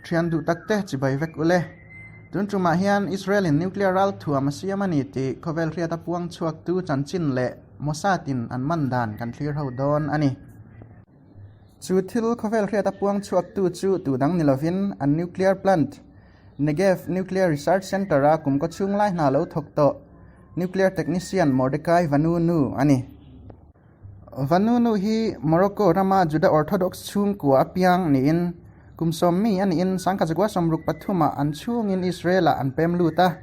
Thian duh takte chibai vek ule. Tun tumah hian Israel in nuclear ral thuam a siam a ni tih khawvel hriata puang chhuaktu chanchin leh Mossad in an man dan kan thlir ho dawn a ni. Chu thil khawvel hriata puang chhuaktu chu tu dang ni lovin an nuclear plant, Negev Nuclear Research Center-a kum kaw chhung lai hna lo thawk tawh nuclear technician Mordecai Vanunu a ni. Vanunu hi Morocco rama Juda Orthodox chhungkua apiang niin kum sawmmi a niin sangkhat zakua sawmruk pathumah an chhungin Israel-ah an pem lut a.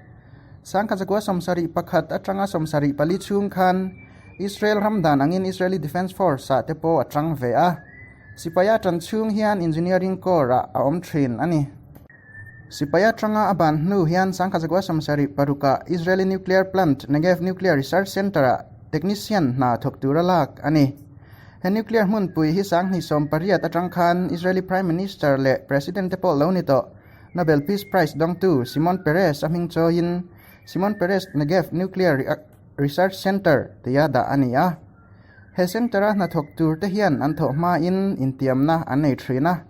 Sangkhat zakua sawmsarih pakhat atanga 74 chhung khan Israel ram dan angin Israeli Defence Force-ah te pawh a tang ve a. Sipaia tan chhung hian Engineering Corps-ah a awm thin a ni. Sipaia tanga a ban hnu hian sangkhat zakua 76 ah Israeli nuclear plant Negev Nuclear Research Center-ah technician hna thawk tura lak a ni. He nuclear hmunpui hi 2018 atang khan Israeli Prime Minister leh President te pawh lo ni tawh Nobel Peace Prize dawngtu Shimon Peres a hming chawiin Shimon Peres Negev Nuclear Research Center tia dah a ni a. He center-a hnathawk tur te hian an thawh hmain intiamna an nei thin a.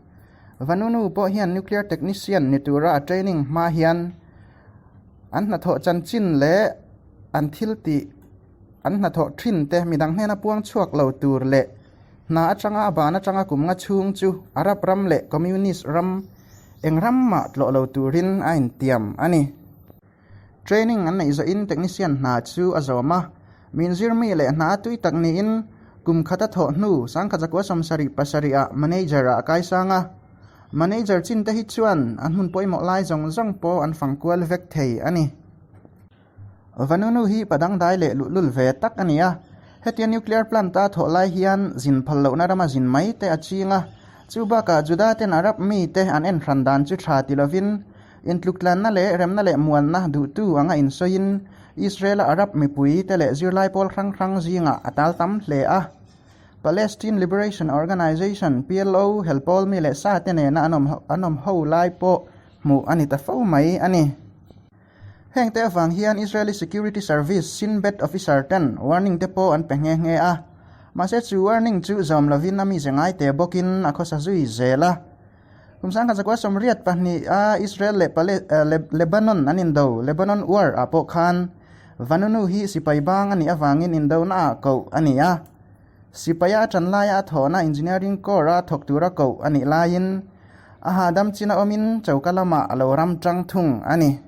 Vanunu pawh hian nuclear technician ni tura a training hma hian an hnathawh chanchin leh an thil tih an hnathawh thin te midang hnena puang chhuak lo tur leh hna atanga a ban atanga kum nga chhung chu Arab ram leh Communist ram eng ram mah tlawh lo turin a intiam a ni. Training an neih zawhin technician hna chu a zawm a, min zirmi leh hna a tui tak niin kum khat a thawh hnu 1977 ah manager ah a kaisang a. Manager chin te hi chuan a hmun pawimawh lai zawng zawng pawh an fang kual vek thei a ni. Vanunu hi padangdai leh luhlul ve tak a ni a, hetia nuclear plant a thawh lai hian zin phal lohna rama zin mai te a ching a, chu bakah Juda ten Arab mite an en hran dan chu tha ti lovin Intluktlanna leh remna leh muanna duhtu anga insawiin Israel-a Arab mipui te leh zirlai pawl hrang hrang zingah a tal tam hle a. Palestine Liberation Organization, PLO, helpawl mi leh sa te nena an awm an awm ho lai pawh hmuh a ni ta fo mai a ni. Heng te avang hian Israeli Security Service Shin Bet officer ten warning te pawh an pe nghe nghe a. Mahse chu warning chu zawm lovin a mize ngai te bawkin a khawsa zui zel a. Kum 1982 a Israel leh Lebanon an indo, Lebanon War, ah pawh khan Vanunu hi sipai bang a nih avangin indona ah koh a ni a. Sipaia a tan laia a thawhna Engineering Corps a thawk tura koh a nih laiin a hahdam chin a awmin choka lamah a lo ram tang thung a ni.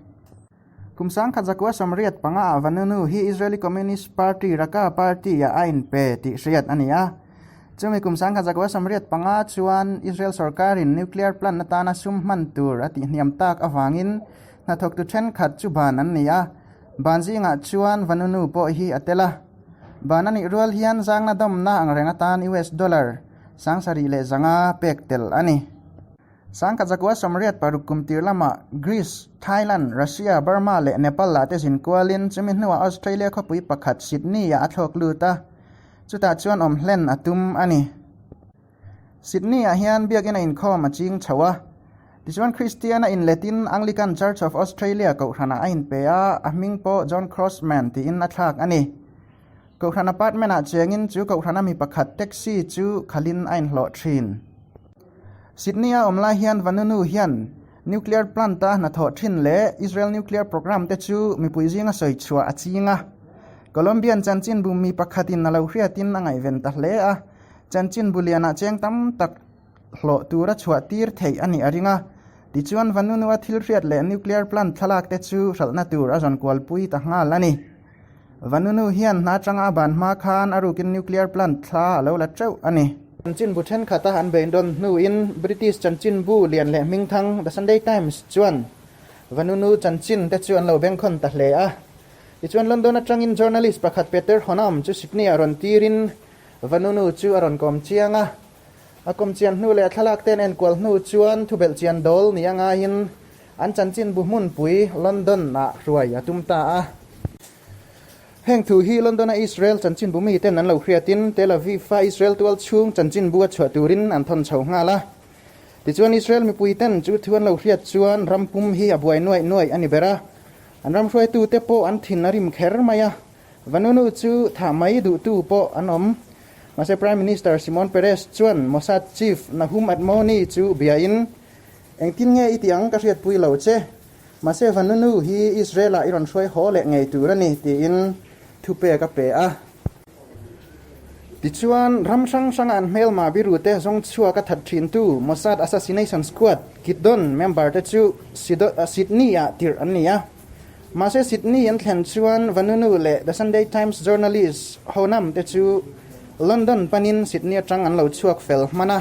Kum 1985 ah Vanunu hi Israeli Communist Party, Raka Party, ah a inpe tih hriat a ni a. Chumi kum 1985 chuan Israel sorkarin nuclear plant atana sum hman tur a tihhniam tak avangin hnathawktu thenkhat chu ban an ni a. Ban zingah chuan Vanunu pawh hi a tel a. Ban a nih rual hian zangna dawmna angreng atan US dollar 7500 pek tel a ni. 1986 kum tir lamah Greece, Thailand, Russia, Burma leh Nepal ah te zin kualin chumi hnuah Australia khawpui pakhat Sydney ah a thlawk lut a, chutah chuan awm hlen a tum a ni. Sydney ah hian biakinn a inkhawm a ching chho a, tichuan Kristian a inletin Anglican Church of Australia kohhranah a inpe a, a hming pawh John Crossman tiin a thlak a ni. Kohhran apartment ah chengin chu kohhrana mi pakhat taxi chu khalin a inhlawh thin. Sydney a awm lai hian Vanunu hian nuclear plant a hnathawh thin leh Israel nuclear program te chu mipui zinga sawi chhuah a ching a. Colombian chanchinbu mi pakhatin a lo hriatin a ngaihven ta hle a, chanchinbu lianah cheng tam tak hlawh tura chhuah tir theih a nih a ring a. Tichuan Vanunu a thil hriat leh nuclear plant thlalak te chu hralhna tur a zawn kualpui ta nghal a ni. Vanunu hian hna atanga a ban hma khan a rukin nuclear plant thla a lo la teuh a ni. Chanchinbu thenkhat a an beihdawn hnuin British chanchinbu lian leh hmingthang The Sunday Times chuan Vanunu chanchin te chu an lo bengkhawn ta hle a. Tichuan London atangin journalist pakhat Peter Honam chu Sydney ah rawn tirin Vanunu chu a rawn kawm chiang a. A kawm chian hnu leh a thlalak te an enkual hnu chuan thubelh chian dawl ni a ngaiin An chanchinbu hmunpui London ah hruai a tum ta a. Heng thu hi London a Israel chanchinbu miten an lo hriatin Tel Aviv a Israel tual chhung chanchinbu a chhuah turin an thawn chho nghal a. Tichuan Israel mipuiten chu thu an lo hriat chuan ram pum hi a buai nuaih nuaih a ni ber a. An ram hruaitute pawh an thin a rim kher mai a. Vanunu chu thah mai duhtu pawh an awm. Mahse Prime Minister Shimon Peres chuan Mossad Chief Nahum Admoni chu biain. Engtin nge i tih ang ka hriatpui lo che. Mahse Vanunu hi Israel-ah i rawn hruai haw leh ngei tur a ni, tiin thupek a pe a. Tichuan, ram hrang hranga an hmelma birute zawng chhuak a that thintu Mossad Assassination Squad, Kidon, member te chu Sydney-ah tirh an ni a. Mahse Sydney an thlen chuan Vanunu leh The Sunday Times journalist Honam te chu London panin Sydney atang an lo chhuak fel hman a.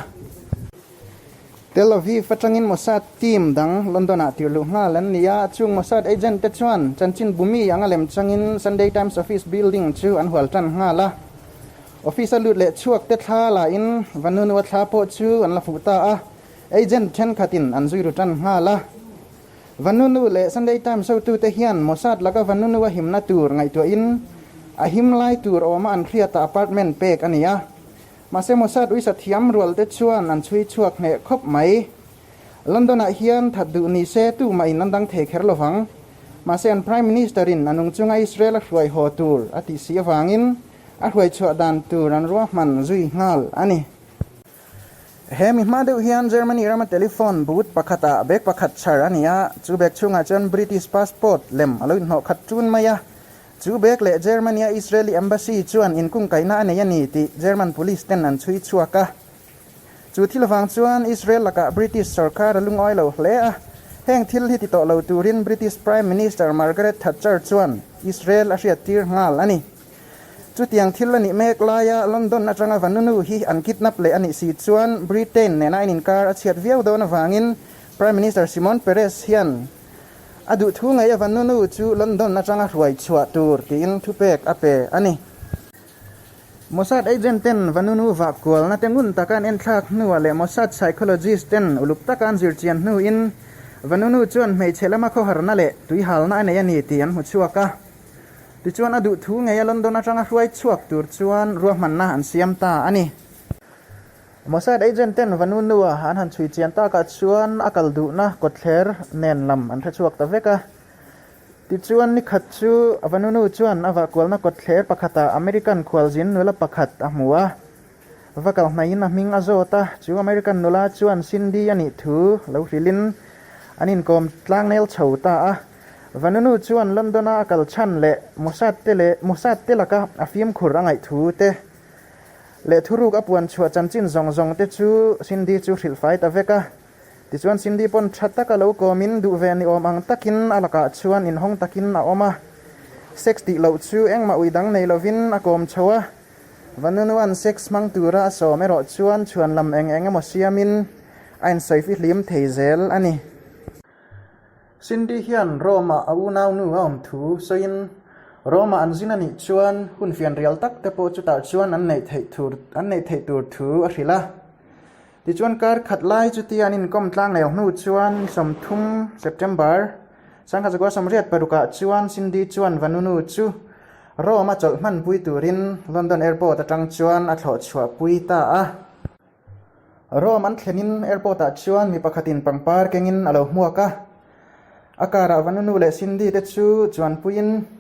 Tel Aviv atangin Mossad team dang London-ah tirh luh nghal an ni a, chung Mossad agent te chuan chanchin bumi anga lem changin Sunday Times office building chu an hual tan nghal a. Office a lut leh chhuak te thla lahin Vanunu-a thla pawh chu an la fuh ta a, agent thenkhatin an zui ru tan nghal a. Vanunu leh Sunday Times hotute hian Mossad laka Vanunu-a himna tur ngaihtuahin a him lai tur awma an hriata apartment pek a ni a. Mahse Mossad uisa thiam rual te chuan an chhui chhuak hneh khawp mai. London ah hian that duh ni se tumah in an dang thei kher lovang. Mahse an Prime Minister in a nung chunga Israel a hruai haw tur a tih si avangin a hruai chhuah dan tur an ruahman zui nghal a ni. He mi hma deuh hian Germany rama telephone booth pakhat ah bag pakhat chhar a ni a, chu bag chhungah chuan British passport lem a lo inhnawh khat tun mai a. Chu bag leh Germany-a Israeli Embassy chuan inkungkaihna a nei a ni tih German Police ten an chhui chhuak a. Chu thil avang chuan Israel lakah British sorkar a lungawi lo hle a. Heng thil hi ti tawh lo turin British Prime Minister Margaret Thatcher chuan Israel a hriattir nghal a ni. Chutiang thil a nih mek laia London atanga Vanunu hi an kidnap leh a nih si chuan Britain nena in inkar a chhiat viau dawn avangin Prime Minister Shimon Peres hian A duhthu ngei a Vanunu chu London atanga hruai chhuah tur tiin thupek a pe a ni. Mossad agent ten Vanunu vah kualna te ngun taka an enthlak hnuah leh Mossad psychologist ten uluk taka an zirchian hnuin Vanunu chuan hmeichhe lama khawharna leh tuihalna a nei a ni tih an hmu chhuak a. Tichuan a duhthu ngei a London atanga hruai chhuak tur chuan ruahmanna an siam ta a ni. Mossad agent ten Vanunu-a an han chhui chian takah chuan a kal duhna kawtthler nen lam an hre chhuak ta vek a. Tichuan ni khat chu Vanunu chuan a vahkualna kawtthler pakhatah American khualzin nula pakhat a hmu a. Va kal hnaihin a hming a zawt a, chu American nula chuan Cindy a nih thu lo hrilhin an inkawm tlangnel chho ta a. Vanunu chuan London-a a kal chhan leh Mossad te leh Mossad te laka a fimkhur a ngaih thu te Leh thuruk a puan chhuah chanchin zawng zawng te chu Cindy chu hrilh fai ta vek a. Tichuan Cindy pawn tha taka lo kawmin duh ve ni awm ang takin a lakah chuan inhawng takin a awm a. Sex tih loh chu engmah ui dang nei lovin a kawm chho a. Vanunuan sex hmang tura a sawm erawh chuan chhuan lam eng eng emaw siamin a insawi fihlim thei zel a ni. Cindy hian Rome-ah a unaunu a awm thu sawiin, Rome-ah an zin a nih chuan hun fianrial tak te pawh chutah chuan an neih theih tur an neih theih tur thu a hrilh a. Tichuan kar khat lai chutia an inkawm tlang leh hnu chuan ni 30 September, 1986 ah chuan Cindy chuan Vanunu chu Rome-a chawlh hmanpui turin London Airport atang chuan a thlawh chhuahpui ta a. Rome an thlenin airport ah chuan mi pakhatin pangpar kengin a lo hmuak a, a car ah Vanunu leh Cindy te chu chuanpuiin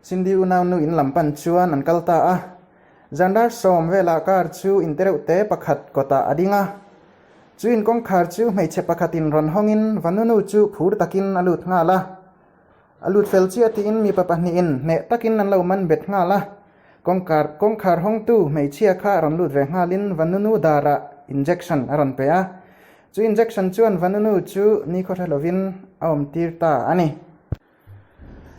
Cindy unaunu in lam pan chuan an kal ta a. Zan dar sawm velah car chu in tereuh te pakhat kawtah a ding a, chu in kawngkhar chu hmeichhe pakhatin rawn hawngin Vanunu chu phur takin a lut nghal a. A lut fel chiah tiin mipa pahnihin hneh takin an lo man bet nghal a, kawngkar kawngkhar hawngtu hmeichhia kha a rawn lut ve nghalin Vanunu darah injection a rawn pe a, chu injection chuan Vanunu chu nikhaw hre lovin a awm tir ta a ni.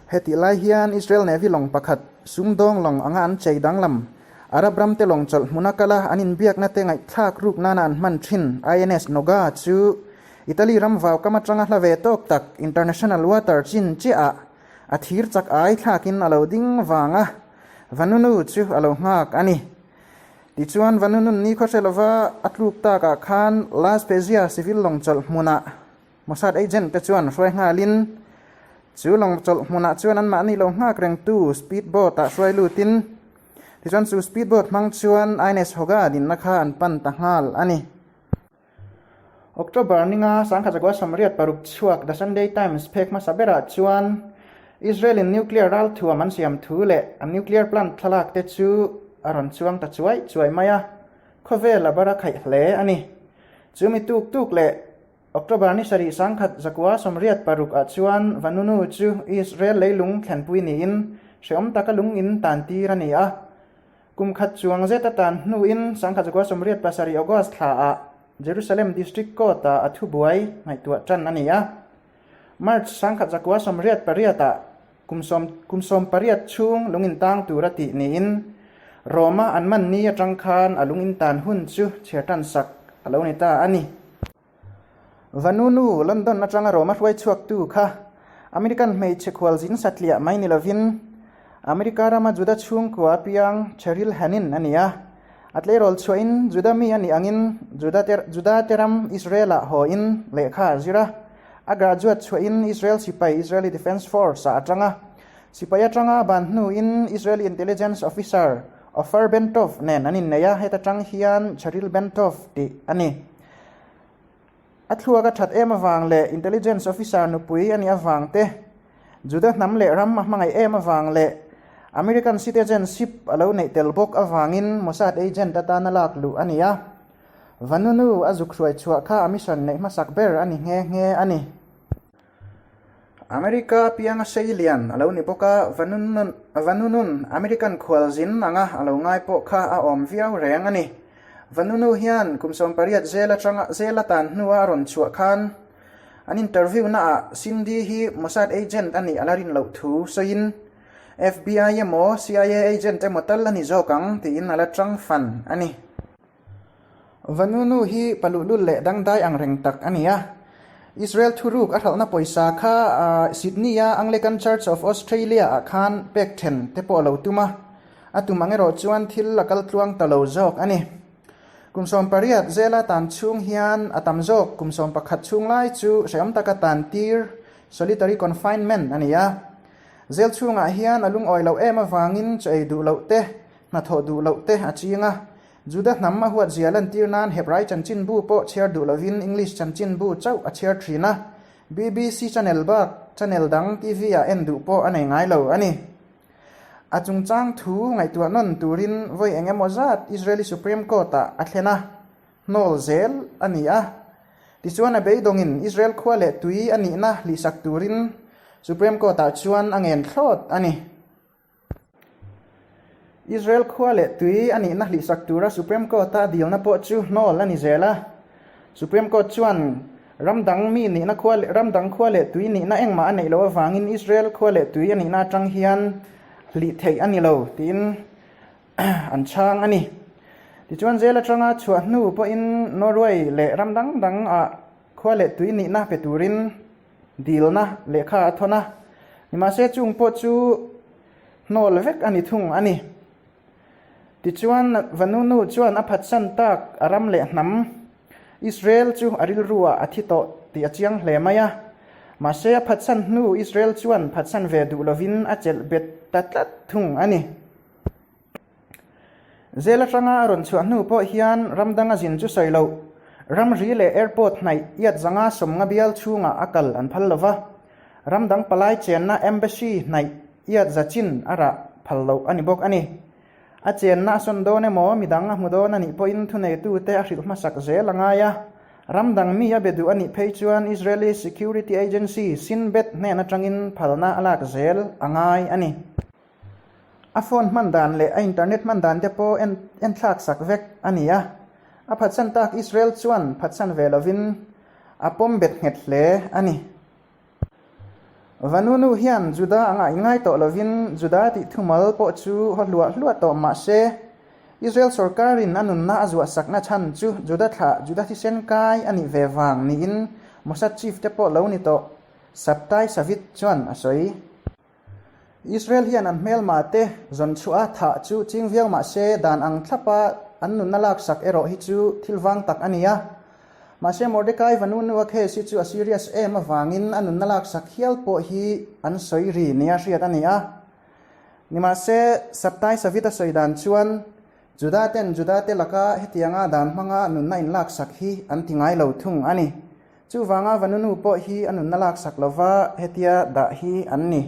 Hetih lai hian Israel Navy lawng pakhat sumdawng lawng anga an chei danglam Arab ramte lawng chawlh hmuna kala an inbiakna te ngaihthlak ruk nana an hman thin INS Noga chu Italy ram vau kam atanga hla ve tawk tak international water chin chiah ah a thir chak ai thlakin a lo ding vang a, Vanunu chu a lo nghak a ni. Tichuan Vanunun ni khaw hre lova a tluk tak ah khan La Spezia civil lawng chawlh hmunah Mossad agent te chuan hruai nghalin chu lawng chawlh hmunah chuan anmahni lo nghak rengtu speed boat ah hruai lutin tichuan chu speed boat hmang chuan Ines Hoga dinna kha an pan ta nghal a ni. October ninga 1986 chhuak The Sunday Times phek hmasa berah chuan Israel-in nuclear ralthuam an siam thu leh an nuclear plant thlalak te chu a rawn chuang ta chuai chuai mai a, khawvel a bar a khaih hle a ni. Chu mi tuk tuk leh. October ni sarih sangkhat zakua 86 ah chuan Vanunu chu Israel leilung thlenpui niin hrehawm taka lung in tan tir a ni a. Kum khat chuang zet a tan hnuin 1987 August thla ah Jerusalem District Court ah a thubuai ngaihtuah tan a ni a. March 1988 ah kum sawm kum 18 chhung lung in tang tur a tih niin Roma an man ni atang khan a lung in tan hun chu chhiar tan sak a lo ni ta a ni. Vanunu, London atanga Roma hruai chhuaktu kha American hmeichhe khualzin satliah mai ni lovin America rama Juda chhungkua piang Cheryl Hanin a ni a. A tleirawl chhuahin Juda mi a nih angin Juda te Juda te ram Israel-ah haw-in lehkha a zir a. A graduate chhuahin Israel sipai Israeli Defence Force-ah a tang a. Sipai atanga ban hnuin Israeli Intelligence Officer Ofer Bentov nen an innei a, heta tang hian Cheryl Bentov tih a ni. A thluak a that em avang leh Intelligence Officer nupui a nih avang te, Juda hnam leh ram a hmangaih em avang leh American citizenship a lo neih tel bawk avangin Mossad agent atana lak luh a ni a. Vanunu a zuk hruai chhuah kha a mission neih hmasak ber a ni nghe nghe a ni. America pianga sei lian a lo ni bawk a, Vanunun American khualzin anga a lo ngai pawh kha a awm viau reng a ni. Vanunu hian kum 18 zel atanga zel a tan hnua a rawn chhuah khan an interview naah Cindy hi Mossad agent a nih a la rin loh thu sawiin FBI emaw CIA agent emaw tal a ni zawk ang tiin a la tang fan a ni. Vanunu hi paluhlul leh dangdai ang reng tak a ni a. Israel thuruk a hralhna pawisa kha Sydney-a Anglican Church of Australia-ah khan pek then te pawh a lo tum a, a tum ang erawh chuan thil a kal tluang ta lo zawk a ni. Kum 18 zela tan chhung hian a tam zawk kum 11 chhung lai chu hrehawm taka tan tir, solitary confinement, a ni a. Zel chhungah hian a lungawi loh em avangin chaw ei duh loh te, hnathawh duh loh te a ching a. Juda hnam a huat zia lantir nan Hebrai chanchinbu pawh chhiar duh lovin English chanchinbu chauh a chhiar thin a, BBC channel bak channel dang TV ah en duh pawh a nei ngai lo a ni. A chungchang thu ngaihtuah nawn turin vawi eng emaw zat Israeli Supreme Court ah a thlen a, hnawl zel a ni a. Tichuan a beidawngin Israel khua leh tui a nihna hlihsak turin Supreme Court ah chuan a ngen thlawt a ni. Israel khua leh tui a nihna hlihsak tura Supreme Court-a dilna pawh chu hnawl a ni zel a. Supreme Court chuan ram dang mi nihna khua leh ram dang khua leh tui nihna engmah a neih loh avangin Israel khua leh tui a nihna atang hian hlih theih a ni lo tiin an chhang a ni. Tichuan jail atanga chhuah hnu pawhin Norway leh ram dang dangah khua leh tui nihna pe turin Dilna lehkha a thawn a, nimahse chung pawh chu hnawl vek a ni thung a ni. Tichuan, Vanunu chuan a phatsan tak a ram leh hnam Israel chu a rilruah a thi tawh tih a chiang hle mai a. Mahse, a phatsan hnu Israel chuan phatsan ve duh lovin a chelh bet ta tlat thung a ni. Zel atanga a rawn chhuah hnu pawh hian ram danga zin chu sawi loh, ramri leh airport hnaih iat zanga sawmnga bial chhungah a kal an phal lo va, ram dang palai chenna embassy hnaih iat za chin a rah phal loh a ni bawk a ni. A chenna a sawn dawn emaw midang a hmu dawn a nih pawhin thuneitute a hrilh hmasak zel a ngai a, ram dang mi a be duh a nih phei chuan Israeli Security Agency, Shin Bet hnen atangin phalna a lak zel a ngai a ni. A phone hman dan leh a internet hman dan te pawh en en thlak sak vek a ni a. A phatsan tak Israel chuan phatsan ve lovin a pawm bet nghet hle a ni. Vanunu hian Juda a ngai ngai tawh lovin Juda tih thumal pawh chu haw hluah hluah tawh mah se, Israel sorkarin a nunna a zuah sakna chhan chu Juda thlah Juda thisen kai a nih ve vang niin Mossad chief te pawh lo ni tawh Sabtai Savit chuan a sawi. Israel hian an hmelma te zawn chhuah a thah chu ching viau mah se dan ang thlapa an nunna laksak erawh hi chu thil vang tak a ni a. Mahse Mordecai Vanunu-a case hi chu a serious em avangin a nunna laksak hial pawh hi an sawi ri nia hriat a ni a. Nimahse Sabtai Savita sawi dan chuan Juda ten Juda te laka hetianga dan hmanga nunna inlaksak hi an ti ngai lo thung a ni. Chuvanga Vanunu pawh hi a nunna laksak lova hetia dah hi an ni.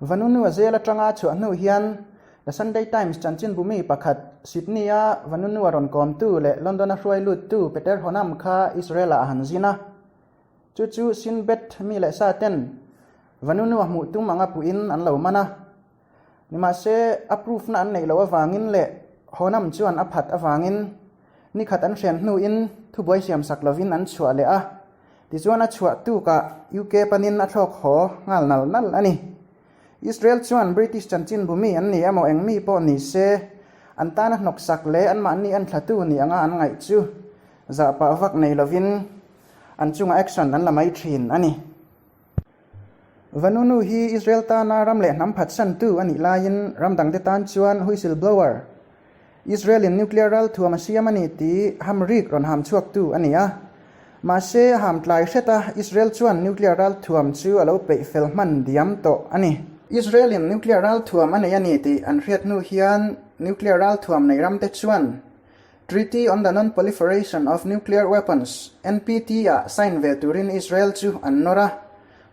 Vanunu a zel atanga chhuah hnu hian The Sunday Times chanchinbu mi pakhat Sydney-a Vanunu a rawn kawmtu leh London-a hruai luttu Peter Honam kha Israel-ah a han zin a. Chu chu Shin Bet mi leh sa ten Vanunu a hmuh tum anga puhin an lo man a. Nimahse, a proof-na an neih loh avangin leh Honam chuan a phat avangin nikhat an hrian hnuin thubuai siamsak lovin an chhuah leh a. Tichuan a chhuah tukah UK panin a thlawk haw nghal nal nal a ni. Israel chuan British chanchinbu mi an ni emaw eng mi pawh ni se, an tana hnawksak leh anmahni an thlatu ni anga an ngaih chu zahpah vak nei lovin an chunga action an la mai thin a ni. Vanunu hi Israel tana ram leh hnam phatsantu a nih laiin ram dangte tan chuan whistle blower, Israel-in nuclear ral thuam a siam a ni tih hamrik rawn ham chhuaktu a ni a. Mahse, a ham tlai hret a, Israel chuan nuclear ral thuam chu a lo peih fel hman diam tawh a ni. Israel-in nuclear ral thuam a nei a ni tih an hriat hnu hian nuclear ral thuam nei ramte chuan Treaty on the Non-Proliferation of Nuclear Weapons, NPT, ah sign ve turin Israel chu an nawr a,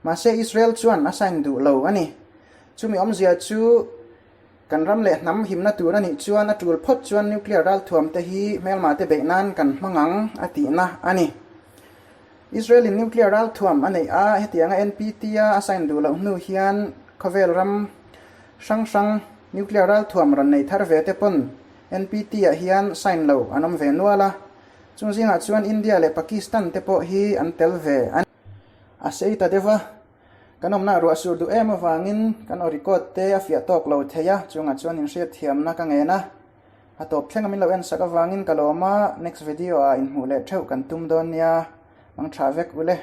mahse Israel chuan a sign duh lo a ni. Chumi awmzia chu kan ram leh hnam himna tur a nih chuan a tul phawt chuan nuclear ralthuam te hi hmelma te beih nan kan hmang ang a tihna a ni. Israel in nuclear ralthuam a neih a, hetianga NPT a a sign duh loh hnu hian khawvel ram hrang hrang nuclear ralthuam rawn nei thar ve te pawn NPT ah hian sign lo an awm ve nual a, chung zingah chuan India leh Pakistan te pawh hi an tel ve a ni. A sei ta deuh a, kan awmna ruah sur duh em avangin kan aw record te a fiah tawk lo thei a, chungah chuan inhriatthiamna ka ngen a, a tawp thleng a min lo en sak avangin ka lawm a, next video ah inhmuh leh theuh kan tum dawn nia, mang tha vek ule.